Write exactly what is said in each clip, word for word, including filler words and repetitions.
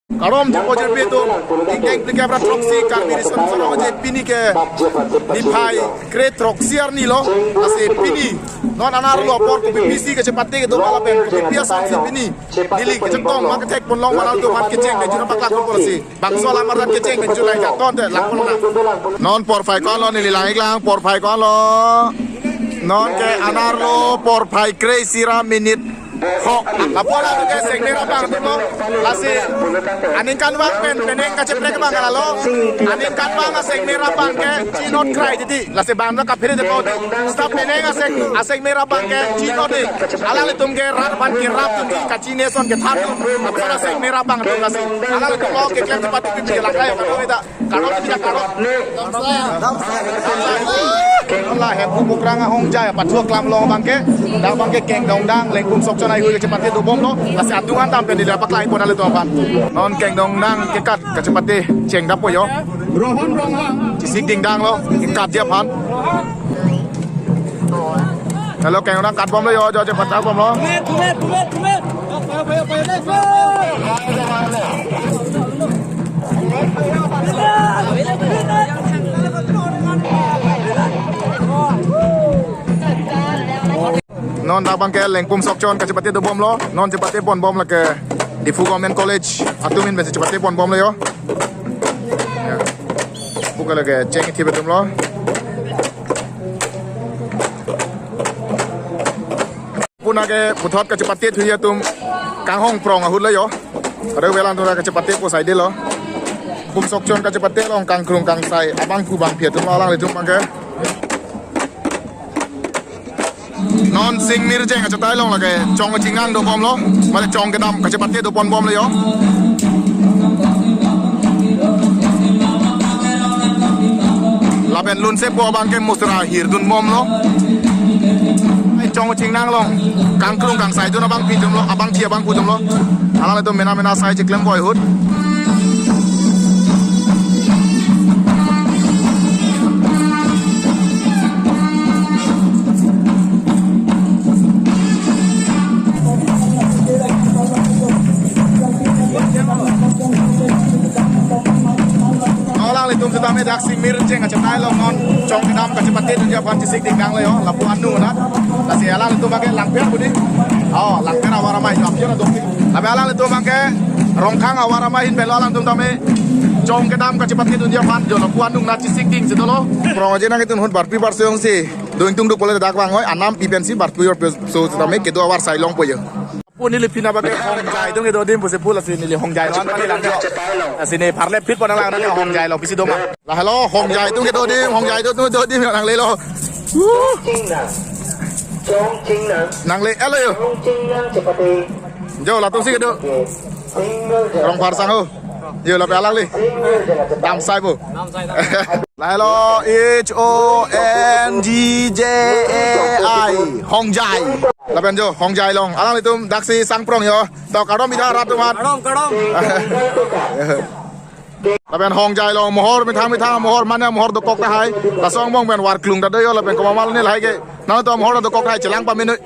Kardom jirpo jirpi atum, ingdeng phlikep ra throksi Karbi Riso Nimso Rong Aje, pini ke niphai kre throksi arni lo, lasi pini non anerlo apor kopi pisi kachepate kedo ma lapen kopi pi asonsi pini neli kechengtong ma kethek ponlong ma nangtum aphan kecheng kejun paklang ponpo lasi. Bangso alam arjan kecheng kejun lai ka ton te lang ponlong. Non porphai ko-anlo, neli lang-iklang, porphai ko-anlo. Non ke anerlo porphai kre isi ra minute ho. Lapu-an atum ke sengme ra bang atumlo. Lasi aningkanvang pen penang kacheprek abang kalalo. Aningkanvang asengme ra bang ke chinot krai titi. Lasi bang na kaphere de ko. Stop penang aseng, asengme ra bang ke chinot de. Alanglitum ke rat aphan kerap atum ke kachini ason kethan atum. Apasal asengme ra bang atum lasi. Alanglitum lo keklem chepatu pipi lakai atum ita. Kardom, pini kardom. La hem pu mukrang ahongjai apathu aklam along abang ke, dak abang ke Kengdongdang Lengpum Sokchon ahui kachepate dobomlo, lasi adung an dam pen neli paklang pon nanglitum aphan. Non Kengdongdang kekat kachepate chengdappo yo. Chisik dingdanglo, kekat dia aphan. Halo, Kengdongdang katbomlo yo, jo chepate bomlo. Non dak abang ke Lengpum Sokchon kachepate dobomlo, non chepate ponbom lake Diphu Government College atum ahin pensi chepate ponbomlo yo. Ya. Buka lake cheng ithip atumlo. Puna ke puthot kachepate thuji atum kanghong prong ahut lo yo. Ada welang tura kachepate po sai delo. Pum Sokchon kachepate along kangkrung kangsai abangphu bangphi atumlo alanglitum abang ke. Non sing mirjeng achatai along lake chong chingnang dobomlo. Mane chong kedam kachepate doponbomlo yo. Lapen lunsepo abang ke musra hirdunbomlo. Ai chong chingnang along kangkrung kangsai dun abangphi atumlo, abangphi abangphu atumlo. Alanglitum mena mena sai chiklem boi ahut. Alanglitum setame dak sing mirjeng achatai along non chong kedam kachepate dunji aphan chisik dingdanglo yo, lapu-an nunat. Lasi alanglitum abang ke Langpher budi. Oh, Langpher ahavar amei, Langpher adok ni. Tapi alanglitum abang ke Rongkhang ahavar amei ahin penlo alanglitum tame chong kedam kachepate dunji aphan jo lapu-an nunat chisik ding si dolo. Prong aje nangtum ahut barpi barso jongsi do ingtung do pulote dak vang oi, anam pi pensi barpi barso setame kedo ahavar sai longpo yo. Pu neli pini abang ke Hongjai atum kedo adim pusi pu lasi neli Hongjai along kali lang yo. Lasi ne pharle phit pon lang nang Hongjai along pisi doma. Lahelo Hongjai atum kedo adim, Hongjai atum kedo adim nanglelo. Wuh. Chong chingnang. Chong chingnang. Nangle-etlo yo. Chong chingnang chepate. Jo latumsi kedo. Single jalan. Rong pharsang ho. Yo lapen alangli. Single jalan. Dam sai bo. Lahelo H O N G J A I, Hongjai. Lapen jo Hongjai along alanglitum daksi sangprong yo. To kardom bida rat atum an. Kardom, kardom. Lapen Hongjai along mohor methang methang mohor mane mohor dokok tahai. Laso angbong pen war klung ta do yo lapen komat ma lo ne lahai ke. Nangtum mohor dokok tahai chelang pamenoi.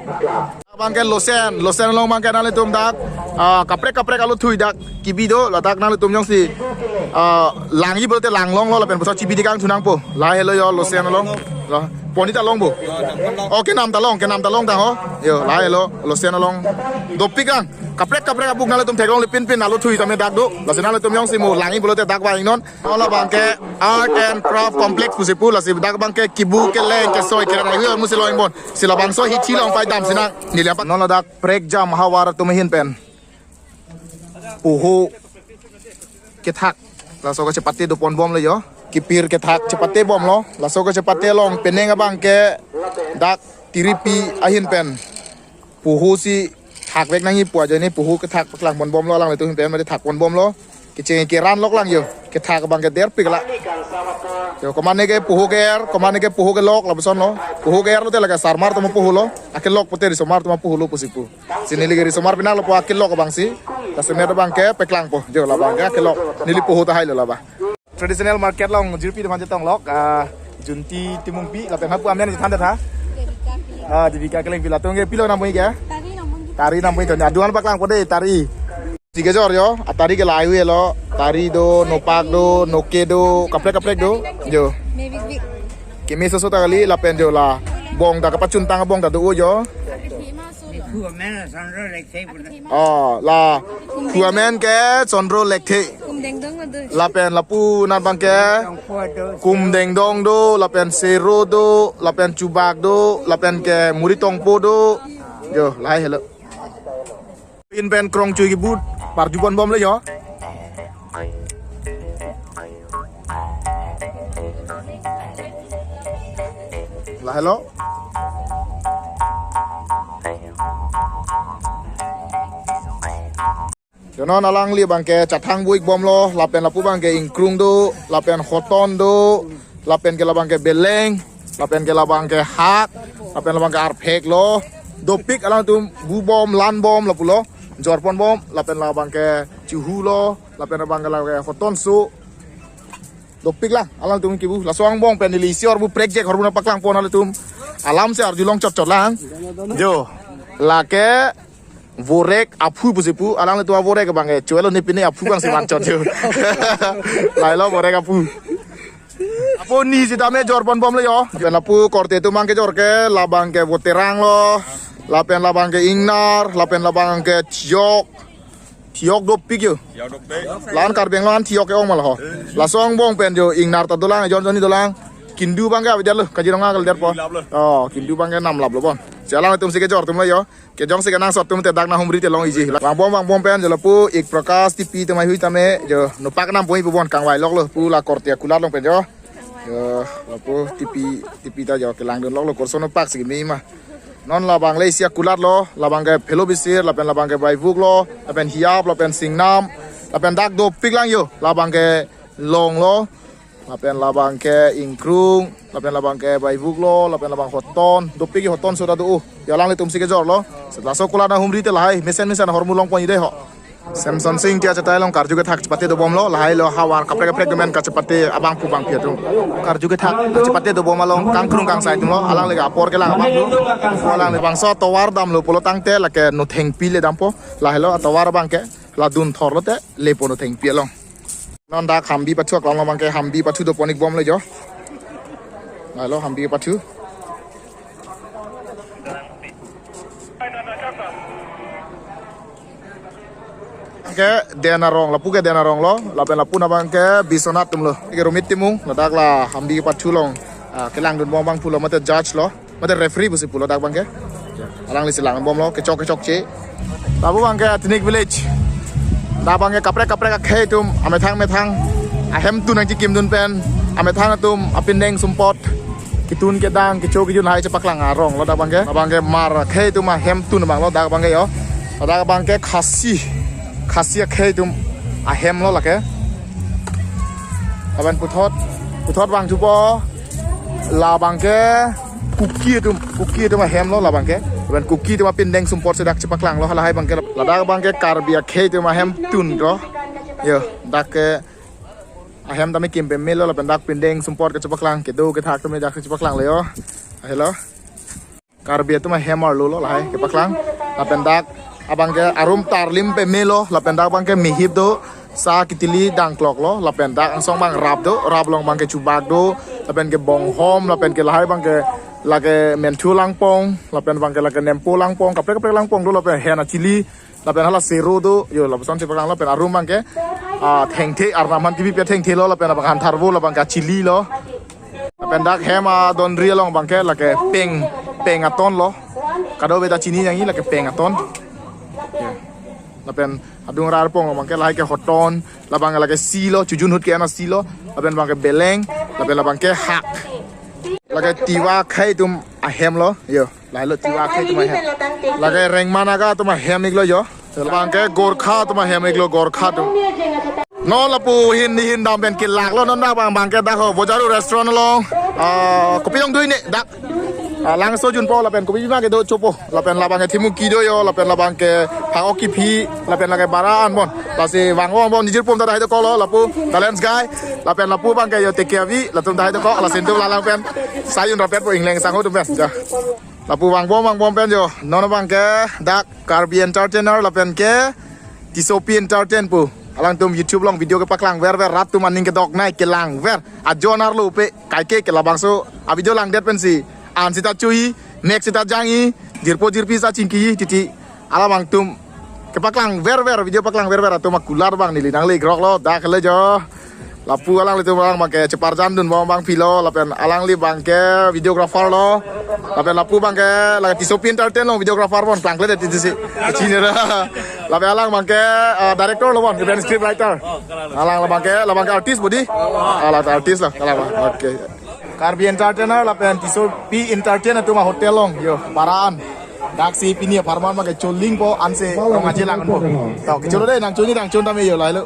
Abang ke Losen, Losen along abang ke nanglitum dak, ah, kaprek kaprek alutthui dak kibi do, ladak nanglitum jongsi, ah, langji pulote langlonglo lapen puthot chibi dikang thunangpo. Lahelo yo Losen along. Lo, pon-i ta long bo. Oh, kenam ta long, kenam ta long ta ho. Yo, lahelo Losen along. Dopik ang, kaprek kaprek abuk nanglitum theklongle pinpin alutthui tame dak do. Lasi nanglitum jongsi mo langji pulote dak vang non. Hala abang ke Art and Craft Complex pusi pu lasi dak abang ke kibu keleng kesoi kereng hui musi lo ingbon. Si labangso hithi along pai damsi nang neli apa. Non ladak prekjam ahavar atum ahin pen poho kethak laso kachepate doponbomlo yo. Kipir kethak chepate bomlo. Laso kachepate along penang abang ke dak tiripi ahin pen poho si thakvek nangji pu ajoine poho kethak paklang ponbomlo alanglitum ahin pen mate thak ponbomlo. Kecheng keran lok lang yo. Kethak abang ke derpik la. Yo, komatne ke poho ke-er, komatne ke poho kelok, lapusonlo. Poho ke-er lote lake sarmar atum apoho lo. Akelok pote risomar atum apoho lo pusi pu. Si neli ke risomar pinanglo pu akelok abang si. Lasi me abang ke paklangpo. Jo labang ke akelok. Neli poho tahai lo laba. Traditional market along jirpi atum aphan chetong lok. Ah, Junti Timungpi lapen hapu amen chethan tha. Devika Killing. Ah, Devika Killing pi, latum ke pilo nampui ke? Tari nampui. Tari nampui to. Aduan paklangpo de tari. Sige jor yo, atari ke lahai hui lo, tari do, nopak do, noke do, kaprek kaprek do, jo. Keme soso ta kali lapen jo la. Bong ta kapachun tang bong ta do jo. Phu amen la Sondro Lekthe pu. Oh, la phu amen ke Sondro Lekthe. Kumdengdong do. Lapen lapu nat abang ke Tongpo do. Kumdengdong do, lapen Sero do, lapen Chubak do, lapen ke Muri Tongpo do. Jo, lahai helo. Pin pen krong chui kibut parju ponbom le jo. Lahelo. Jo non alangli abang ke chathang buik bomlo, lapen lapu abang ke ingkrung do, lapen hoton do, lapen ke labang ke beleng, lapen ke labang ke hak, lapen labang ke arphek lo. Dopik alangtum bu bom, lan bom lapulo, jor ponbom, lapen labang ke chihu lo, lapen labang ke labang ke hoton so. Dopik lang, alangtum kibu, laso angbong pen neli isi or bu prekjek hor bu nangpaklang pon alangtum. Alam si arju long chot chot lang. Jo, lake vorek aphu pusi pu, alanglitum avorek abang ke, chuelo ne pine aphu abang si van chot jo. Lahelo vorek aphu. Apo ni sitame jor ponbom le jo. Lapen lapu korte atum abang ke jor ke, labang ke voterang lo, lapen labang ke ingnar, lapen labang ke thiok. Thiok dopik jo. Thiok dopik. Lan Karbi Anglong an thiok ke-ong ma lo ho. Laso angbong pen jo ingnar ta dolang, jon jonni dolang. Kindu abang ke avedetlo, Kaziranga ke ledetpo. Kindu lap lo. Oh, kindu abang ke namlap lo bon. Si alangtum si kejor atum lo jo. Kejong si kenangsot atum te dak nanghumri te long iji. Vangbom vangbom pen jo lapu Ik Prakash Tipi atum heihui tame jo nopak nam poi pu bon kangvai lok lo pu la korte akulat along pen jo. Jo, lapu Tipi, Tipi ta jo kelangdun lok lo korson nopak si kimi ma. Non labang le isi akulat lo, labang ke phelo bisir, lapen labang ke baivuk lo, lapen hiap, lapen singnam, lapen dak dopik lang jo, labang ke long lo, lapen labang ke ingkrung, lapen labang ke baivuk lo, lapen labang hoton, dopik jo hoton so ta do. Jo alanglitum si kejor lo. Laso akulat nanghumri te lahai, mesen mesen hormu long pon ide ho. Samson Sing Ingti achatai along karju kethak chepate dobom lo, lahai lo havar kaprek kaprek domen kachepate abangphu bangphi atum. Karju kethak chepate dobom along kangkrung kangsai atum lo, alangli ke apor kelang abang. Alangli bangso atovar damlo pulo tangte lake nothengpi le dampo, lahai lo atovar abang ke, la dun thor lote lepo nothengpi along. Non dak hambi pathu aklong abang ke hambi pathu dopon ik bom le jo. Lahai lo hambi pathu. Ke Den Arong, lapu ke Den Arong lo, lapen lapu nat abang ke Biswanath atum lo. Ke Rumit Timung, ladak la hambi pathu along, ah, kelangdun bom abangphu lo, mate judge lo, mate referee pusi pulo dak abang ke. Alangli si lang bom lo, kechok kechokche. Lapu abang ke Ethnic Village. Dak abang ke kaprek kaprek akhei atum, amethang methang, ahemtun nangchekimdun pen, amethang atum, apindeng sumpot. Kitun kedang, kecho kejun hai chepaklang arong lo dak abang ke. Abang ke Hmar akhei atum ahemtun abang lo dak abang ke jo. Dak abang ke Khasi, Khasi akhei atum ahem lo lake. Lapen puthot, puthot vangthupo, labang ke Kuki atum, Kuki atum ahem lo labang ke. Lapen Kuki atum apindeng sumpot si dak chepaklang lo halahai abang ke. Ladak abang ke Karbi akhei atum ahemtun lo. Jo, dak ke ahem tame kim pemelo lapen dak pindeng sumpot kechepaklang, kedo kethak tame dak chepaklang le jo. Lahelo. Karbi atum ahem arlo lo lahai kepaklang. Lapen dak abang ke arum tarlim pemelo, lapen dak abang ke mehip do, sa kitili dangklok lo, lapen dak angsong abang rap do, rap along abang ke Chubak do, lapen ke Bonghom, lapen ke lahai abang ke lake Menthu langpong, lapen abang ke lake Nempo langpong, kaprek kaprek langpong do, lapen hen achili, lapen hala Sero do, jo, lapuson chepaklang lapen arum abang ke, ah, thengthe, arnam aphan kebi pe thengthe lo, lapen abang han tharvo, labang ke achili lo. Lapen dak hem adondri along abang ke lake peng, peng aton lo. Kadokave ta chini nangji lake peng aton. Ya. Lapen adung rar pong abang ke lahai ke hoton, labang ke lake si lo, chujun ahut ke-en asi lo, lapen abang ke beleng, lapen labang ke hak. Lake Tiwa akhei atum ahem lo, jo. Lahelo Tiwa akhei atum ahem. Lake Rengma Naga atum ahem ik lo jo. Labang ke Gorkha atum ahem ik lo, Gorkha atum. Non lapu hin ni hin dam pen kelak lo non dak abang, abang ke dak ho Bojaru restaurant along. Ah, kopi dong dui ne dak. Ah, langso junpo lapen kopi bima kedo chopo. Lapen labang ke Thimuki do jo, lapen labang ke Hak-ok Kiphi, lapen lake bara an bon. Lasi vang ong bon nijir pum ta dahai dokok lo, lapu talents guy. Lapen lapu abang ke jo Teke Avi, latum dahai dokok, lason atum lalang pen. Sayun rapet po Ingleng sangho atum pen. Ja. Lapu vangbom vangbom pen jo. Non abang ke dak Karbi Entertainer lapen ke Tisopi Entertain pu. Alangtum YouTube along video kepaklang verver, rat atum aning kedoknei kelangver. Ajo anerlo pe kaike ke labangso a-video langdet pensi an sita chui, nek sita jangji, jirpo jirpi sita chingkiji titi. Alabangtum kepaklang verver, video paklang verver atum akulat abang neli nangle-ikroklo, dak helo jo. Lapu alanglitum abang abangke cheparjandun abang abang pilo, lapen alangli abangke videographer lo, lapen lapu abangke la Tisopi Entertain along videographer pon, klangkledet titi si. Chinira. Lapen alang abangke, ah, director lo pon, even script writer. Alang labangke, labangke artist bodi. Alang artist lo, alang abang. Okay. Karbi Entertainer lapen Tisopi Entertain atum a-hotel along, yo, para an. Daksi pini apharman abangke cholingpo, ansi Rong Aje langpo. To, kecholo dei, nangchonji nangchon tame yo, lahelo.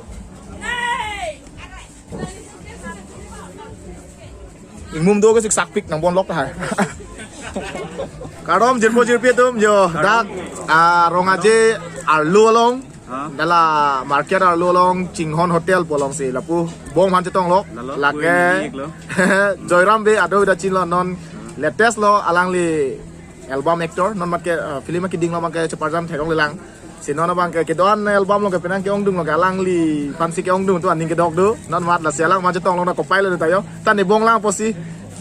Ingmum do kesik sakpik nang bon lok tahai. Kardom jirpo jirpi atum, yo, dak, ah, Rong Aje arlo along. Ha? Dala market arlo along Chinghon Hotel pu alongsi lapu bong aphan chetong lok. Lalo, lake kue ni iklo. Joyram Bey ado ida chinilo, non latest lo, alangli album actor, non mat ke, eh, film keding lo abangke cheparjan theklonglelang. Si non abangke kedo-an album along ke penang ke-ongdung lo ke, alangliphansi ke-ongdung atum aning kedok do. Non mat lasi alang aphan chetong lok, na kopai lo ta yo. Ta ne bong lang apotsi.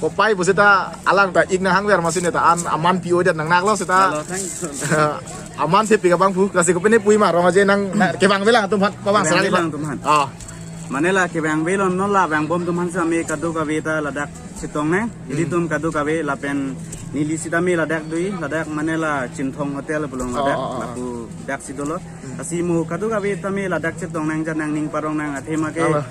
Kopai pusita alang ta ik nanghangver, masi ne ta an aman pi-o det nangnaklo sita. Lalo, thank you. Aman si pik abang pu, lasi kopine puji ma, Rong Aje nang, na, kevang avelang atum aphan, pabang. Kevang serang avelang atum aphan. Ah. Mane la kevang avelo, non la vangbom atum aphan sitame kadokave ta ladak chetong nang. Hmm. Ilitum kadokave lapen neli sitame ladak dui, ladak mane la Chinthong Hotel pu along ladak, oh, oh, oh, lapu daksi dolo. Hmm. Lasi mo kadokave tame ladak chetong nang, ja nangning parong nang athema ke. Hala.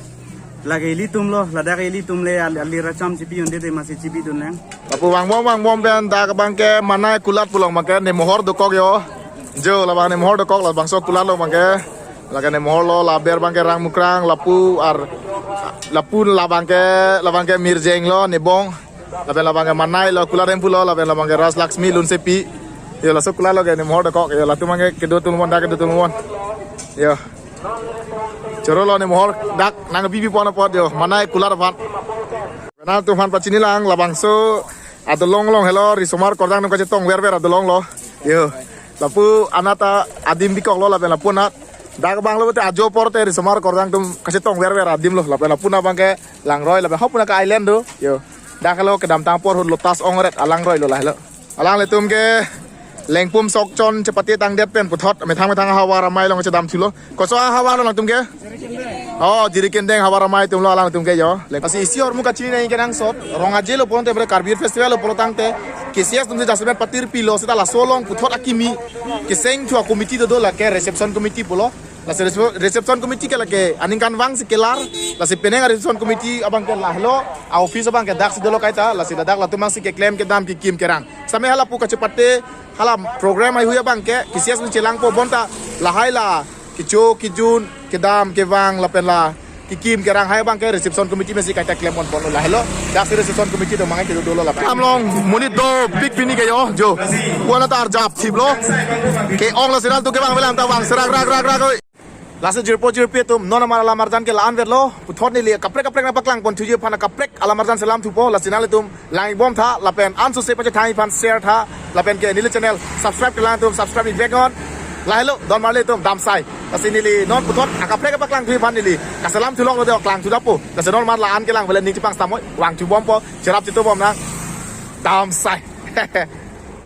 Lake ilitum lo, ladak ilitum le al-, ali racham chipi unde te masi chipidun nang. Lapu vangbom vangbom pen dak abangke Manai Kulat pu along abangke nemohor dokok yo. Jo, labang nemohor dokok, labangso kulat along abangke. Lake nemohor lo, la aber abangke Rangmukrang, lapu ar, lapu labangke, labangke Mirjeng lo, Nebong. Lapen labangke Manai lo, Kulat Hemphu lo, lapen labangke Raj Laxmi Lunsepi. Yo, laso kulat along ke nemohor dokok, yo, latum abangke kedo tulumon, dak kedo tulumon. Yo. Choro lo nemohor, dak nangbibi pon apot yo, Manai Kulat aphan. Nangtum aphan pachinilang, labangso adolong along helo, risomar kordang atum kachetong verver adolong lo. Yo. Lapu anat ta adim bikok lo, lapen lapu anat. Dak abang lo te ajo apor te risomar kordang atum kachetong verver adim lo, lapen lapu anat abangke Langroi, lapen ho pu anat ke island do. Yo. Dak helo kedamtang apor ahut Lotus ongret alangroi lo, lahelo. Alanglitum ke Lengpum Sokchon chepate tangdet pen puthot methang methang ahavar amei along chedam thulo. Koso ahavar lo nangtum ke? Oh, Jirikindeng havar amei atum lo alanglitum ke yo. Leng-, lasi isi ahormu kachini nangji kenangsot, Rong Aje lo pulote, bre Karbi Festival lo pulo tangte, K C S atumsi jasemet patir pilo seta laso along puthot akimi keseng thu a-committee dodo, lake reception committee pulo. Lasi recep-, reception committee ke lake aningkanvang si kelar, lasi penang a-reception committee abangke lahelo, a-office abangke daksi dolo kaita, lasi ladak latum abangsi keklem kedam kekim kerang. Same hala pu kachepate, hala program haihui abangke, K C S atum chelangpo bonta, lahai la kecho kejun, kedam kevang lapen la kekim kerang hai abangke reception committee mesi kaita klem ponpon lo, lahelo. Daksi reception committee do mangai kedo dolo lapen. Kam along monit dopik pini ke yo, jo. Pu anat ta arjap thiplo. Ke-ong lasi rat atum kevang avelang ta vang serak rak rak rak, oi. Lasi jirpo jirpi atum, non amar alamarjan ke la-an vetlo, puthot neli kaprek kaprek nangpaklang pon thuji aphan kaprek alamarjan selam thupo, lasi nanglitum lang-ikbom tha, lapen ansose pachethang-ik aphan share tha, lapen ke neli channel subscribe kelang atum subscribe-ik vek non. Lahelo, don marli atum damsai. Lasi neli non puthot akaprek paklang thuji aphan neli kaselam thulonglo de, klang thu dapo. Lasi non mar la-an kelang avele ning chepang stamoi, vang thubompo, cherap chetobom nang. Damsai.